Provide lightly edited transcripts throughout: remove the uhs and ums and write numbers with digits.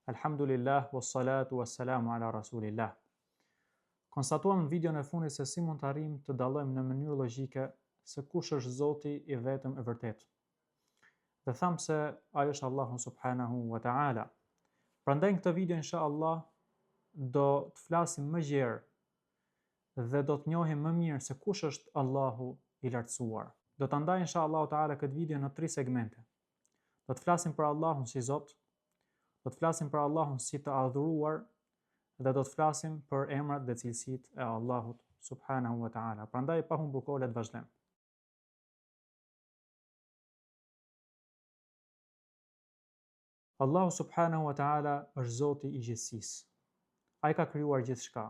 Alhamdulillah wassalatu wassalamu ala rasulillah. Konstatuam në videon e fundit se si mund të arrijmë të dallojmë në mënyrë logjike se kush është Zoti i vetëm e vërtetë. Dhe thamë se ai është Allahu subhanahu wa ta'ala. Prandaj në këtë video insha Allah do të flasim më gjerë dhe do të njohim më mirë se kush është Allahu i lartësuar. Do ta ndaj insha Allahu Teala këtë video në tri segmente. Do të flasim për Allahun si Zot, do të flasim për Allahun si të adhuruar dhe do të flasim për emrat dhe cilësitë e Allahut subhanahu wa taala. Prandaj pa humbur kohë le të vazhdojmë. Allahu subhanahu wa taala është Zoti i gjithësisë. Ai ka krijuar gjithçka.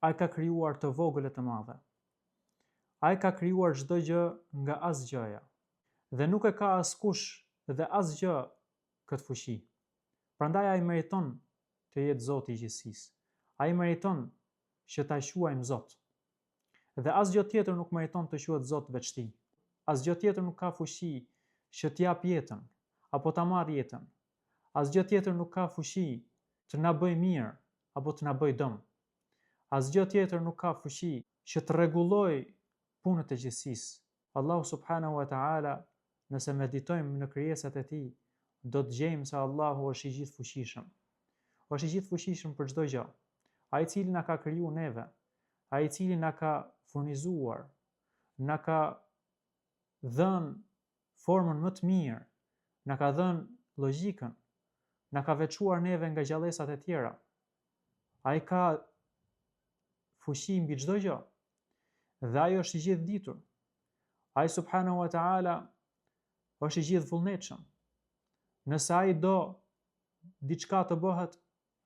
Ai ka krijuar të vogël e të madhe. Ai ka krijuar çdo gjë nga asgjëja. Dhe nuk e ka askush dhe asgjë këtë fuqi. Prandaj ai meriton të jetë Zoti i gjithësisë. Ai meriton që ta quajmë Zot. Dhe asgjë tjetër nuk meriton të quhet Zot veç Tij. Asgjë tjetër nuk ka fuqi që të japë jetën, apo ta marrë jetën. Asgjë tjetër nuk ka fuqi të na bëjë mirë, apo të na bëjë dëm. Asgjë tjetër nuk ka fuqi që të rregullojë punët e gjithësisë. Allahu subhanahu wa ta'ala, nëse meditojmë në krijesat e Tij, do të gjejmë se Allahu është i gjithëfuqishëm. Është i gjithëfuqishëm për çdo gjë. Ai i cili na ka kriju neve, Ai i cili na ka furnizuar, na ka dhënë formën më të mirë, na ka dhënë logjikën, na ka veçuar neve nga gjallesat e tjera. Ai ka fuqi mbi çdo gjë. Dhe ai është i gjithëditur. Ai subhanahu wa taala është i gjithëvullnetshëm. Nëse ai do diçka të bëhet,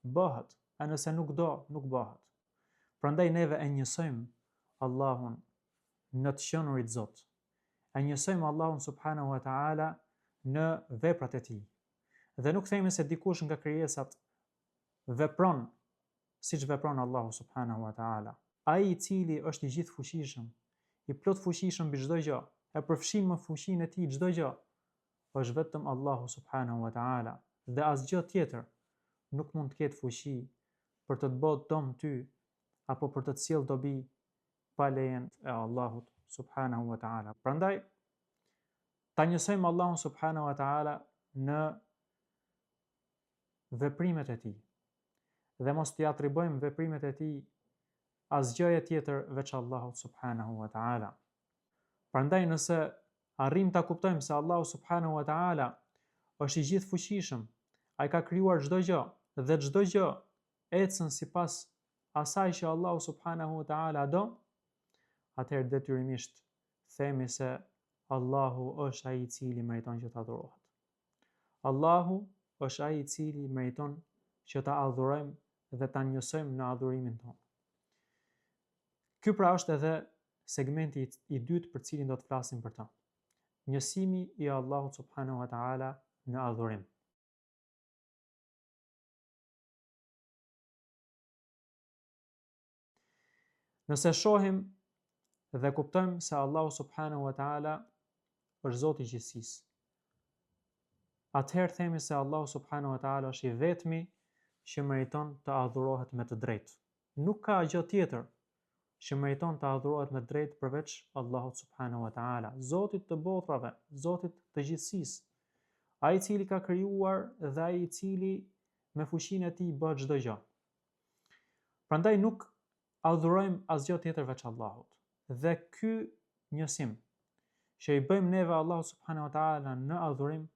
bëhet, e nëse nuk do, nuk bëhet. Prandaj neve e njësojmë Allahun në të qenurit Zot. E njësojmë Allahun subhanahu wa taala në veprat e tij. Dhe nuk themi se dikush nga krijesat vepron siç vepron Allahu subhanahu wa taala. Ai i cili është i gjithëfuqishëm, i plotfuqishëm mbi çdo gjë, e përfshin me fuqinë e tij çdo gjë, është vetëm Allahu subhanahu wa taala dhe asgjë tjetër nuk mund të ketë fuqi për të të bërë dëm ty apo për të të sjellë dobi pa lejen e Allahut subhanahu wa taala. Prandaj ta njësojmë Allahun subhanahu wa taala në veprimet e tij dhe mos t'i atribuojmë veprimet e tij asgjëje tjetër veç Allahut subhanahu wa taala. Prandaj nëse arrijmë ta kuptojmë se Allahu subhanahu wa taala është i gjithëfuqishëm, ai ka krijuar çdo gjë dhe çdo gjë ecën sipas asaj që Allahu subhanahu wa taala do, atëherë detyrimisht themi se Allahu është ai i cili meriton që të adhurohet. Allahu është ai i cili meriton që ta adhurojmë dhe ta njësojmë në adhurimin tonë. Ky pra është edhe segmenti i dytë për cilin do të flasim për të. Njësimi i Allahut subhanahu wa taala në adhurim. Nëse shohim dhe kuptojmë se Allahu subhanahu wa taala është Zoti i gjithësisë. Atëherë themi se Allahu subhanahu wa taala është i vetmi që meriton të adhurohet me të drejtë. Nuk ka gjë tjetër që meriton të adhurohet me të drejtë përveç Allahut subhanahu wa taala, Zotit të botrave, Zotit të gjithësisë. Ai i cili ka krijuar dhe ai i cili me fuqinë e tij bën çdo gjë. Prandaj nuk adhurojmë asgjë tjetër veç Allahut. Dhe ky njësim që i bëjmë neve Allahut subhanahu wa taala në adhurim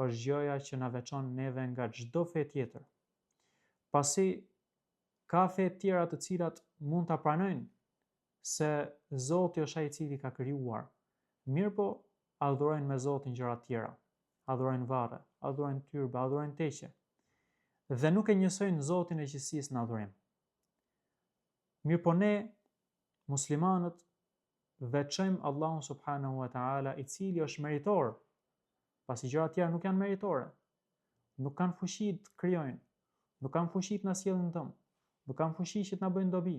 është gjëja që na veçon neve nga çdo fe tjetër. Pasi ka fe tjera të cilat mund ta pranojnë se Zoti është ai i cili ka krijuar, mirëpo adhurojnë me Zotin gjëra të tjera, adhurojnë varre, adhurojnë tyrbe, adhurojnë teqe dhe nuk e njësojnë Zotin e gjithësisë në adhurim. Mirëpo ne, muslimanët, veçojmë Allahun subhanahu wa ta'ala i cili është meritor, pasi gjërat tjera nuk janë meritore, nuk kanë fuqi të krijojnë, nuk kanë fuqi të na sjellin dëm, nuk kanë fuqi që të na bëjnë dobi.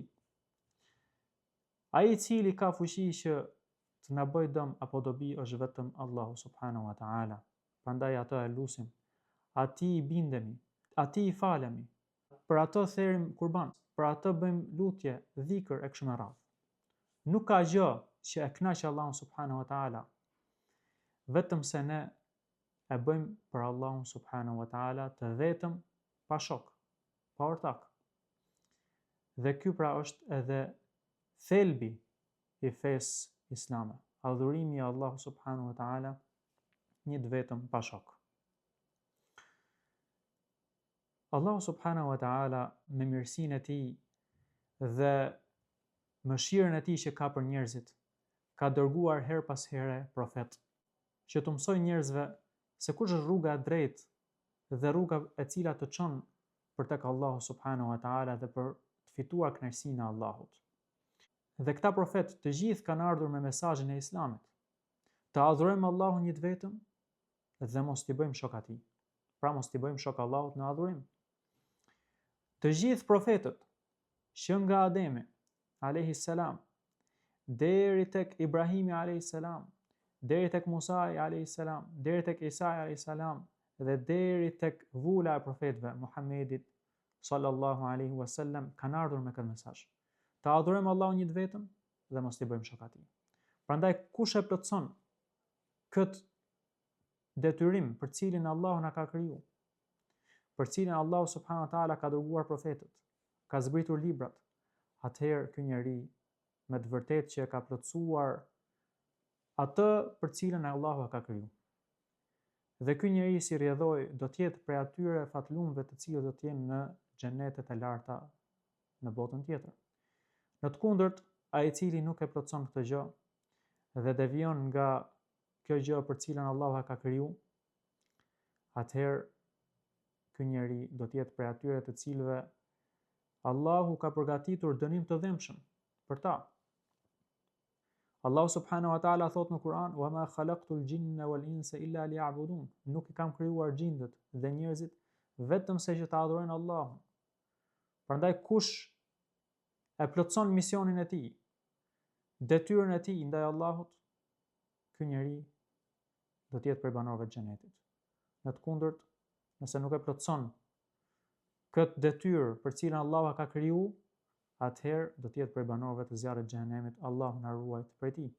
Ai i cili ka fuqi që të na bëjë dëm apo dobi është vetëm Allahu subhanahu wa ta'ala. Prandaj atë e lusim, atij i bindemi, Atij i falemi, për atë therim kurban, për atë bëjmë lutje, dhikër e kështu me radhë. Nuk ka gjë që e kënaq Allahun subhanahu wa taala, vetëm se ne e bëjmë për Allahun subhanahu wa taala të vetëm pa shok, pa ortak. Dhe ky pra është edhe thelbi i fesë islame, adhurimi i Allahut subhanahu wa taala një të vetëm pa shok. Allahu subhanahu wa taala me mirësinë e tij dhe mëshirën e tij që ka për njerëzit, ka dërguar herë pas here profetë që t'u mësojë njerëzve se kush është rruga e drejtë dhe rruga e cila të çon për tek Allahu subhanahu wa taala dhe për të fituar kënaqësinë e Allahut. Dhe këta profetë të gjithë kanë ardhur me mesazhin e Islamit. Të adhurojmë Allahun një të vetëm dhe mos t'i bëjmë shok atij. Pra mos t'i bëjmë shok Allahut në adhurim. Të gjithë profetët, që nga Ademi, alejhi selam, deri tek Ibrahimi alejhi selam, deri tek Musai alejhi selam, deri tek Isai alejhi selam dhe deri tek vula e profetëve Muhammedit sallallahu alaihi wasallam kanë ardhur me këtë mesazh. Të adhurojmë Allahun një të vetëm dhe mos t'i bëjmë shok atij. Prandaj kush e plotëson këtë detyrim për cilin Allahu na ka kriju, për cilin Allahu subhanahu wa taala ka dërguar profetët, ka zbritur librat, atëherë ky njeri me të vërtetë që e ka plotësuar atë për cilën Allahu e ka kriju. Dhe ky njeri si rrjedhojë do të jetë prej atyre fatlumëve të cilët do të jenë në xhenetet e larta në botën tjetër. Në të kundërt, ai i cili nuk e plotëson këtë gjë dhe devijon nga kjo gjë për cilën Allahu e ka kriju, atëherë ky njeri do të jetë prej atyre të cilëve Allahu ka përgatitur dënim të dhimbshëm për ta. Allahu subhanahu wa taala thotë në Kur'an: "Wa ma khalaqtul jinna wal insa illa liya'budun." Nuk i kam krijuar xhindët dhe njerëzit vetëm se që ta adhurojnë Allahun. Prandaj kush e plotëson misionin e tij, detyrën e tij ndaj Allahut, ky njeri do të jetë prej banorëve të xhenetit. Në të kundërt, nëse nuk e plotëson këtë detyrë për cilën Allahu e ka kriju, atëherë do të jetë prej banorëve të zjarrit të xhehenemit, Allahu na ruajt prej tij.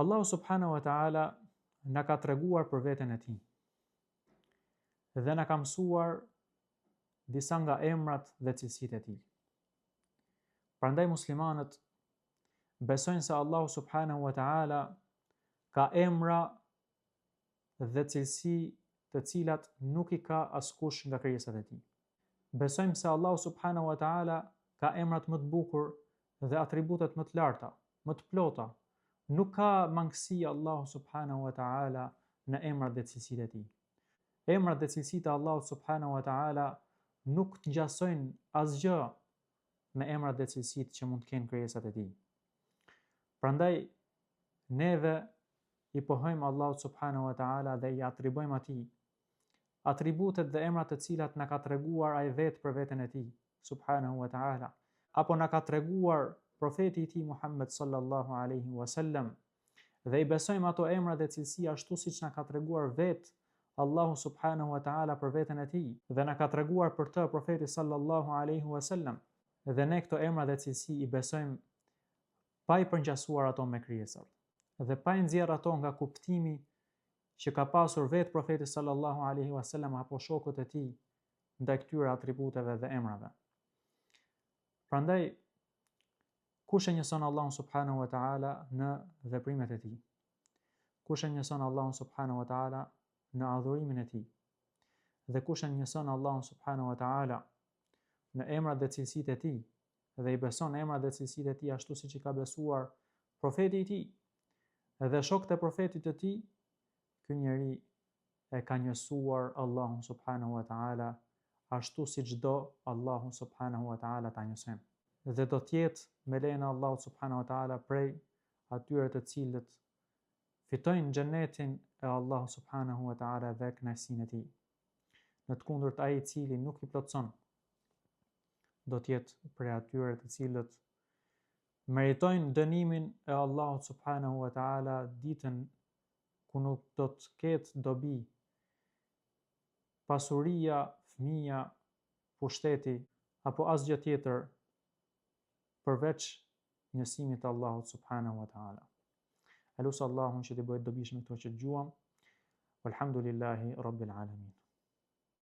Allahu subhanahu wa taala na ka treguar për veten e tij. Dhe na ka mësuar disa nga emrat dhe cilësitë e tij. Prandaj muslimanët besojnë se Allahu subhanahu wa taala ka emra dhe cilësi të cilat nuk i ka askush nga krijesat e tij. Besojmë se Allahu subhanahu wa taala ka emrat më të bukur dhe atributet më të larta, më të plota. Nuk ka mangësi Allahu subhanahu wa taala në emrat dhe cilësitë e tij. Emrat dhe cilësitë e Allahut subhanahu wa taala nuk ngjasojnë asgjë me emrat dhe cilësitë që mund të kenë krijesat e tij. Prandaj neve i pohojmë Allahut subhanahu wa taala dhe i atribuojmë atij atributet dhe emrat të cilat na ka treguar ai vetë për veten e tij subhanahu wa taala apo na ka treguar profeti i tij Muhammed sallallahu alaihi wasallam dhe i besojmë ato emra dhe cilësi ashtu siç na ka treguar vetë Allahu subhanahu wa taala për veten e tij dhe na ka treguar për të profeti sallallahu alaihi wasallam dhe ne këto emra dhe cilësi i besojmë pa i përngjasuar ato me krijesat dhe pa i nxjerrë ato nga kuptimi që ka pasur vetë profeti sallallahu alaihi wasallam apo shokët e tij ndaj këtyre atributeve dhe emrave. Prandaj kush e njëson Allahun subhanahu wa taala në veprimet e tij? Kush e njëson Allahun subhanahu wa taala në adhurimin e tij? Dhe kush e njëson Allahun subhanahu wa taala në emrat dhe cilësitë e tij dhe i beson emrat dhe cilësitë e tij ashtu siç i ka besuar profeti i tij dhe shokët e profetit të tij, ky njeri e ka njësuar Allahun subhanahu wa taala ashtu siç do Allahu subhanahu wa taala ta njësojmë. Dhe do të jetë me lejen e Allahut subhanahu wa taala prej atyre të cilët fitojnë xhenetin e Allahut subhanahu wa taala dhe kënaqësinë e tij. Në të kundërt ai i cili nuk i plotëson do të jetë prej atyre të cilët Meritojnë dënimin e Allahut subhanahu wa taala ditën ku nuk do të ketë dobi pasuria, fëmija, pushteti apo asgjë tjetër përveç njësimit të Allahut subhanahu wa taala. E lus Allahun që t'i bëjë të dobishme këto që dëgjuam. Walhamdulillahi rabbil alamin.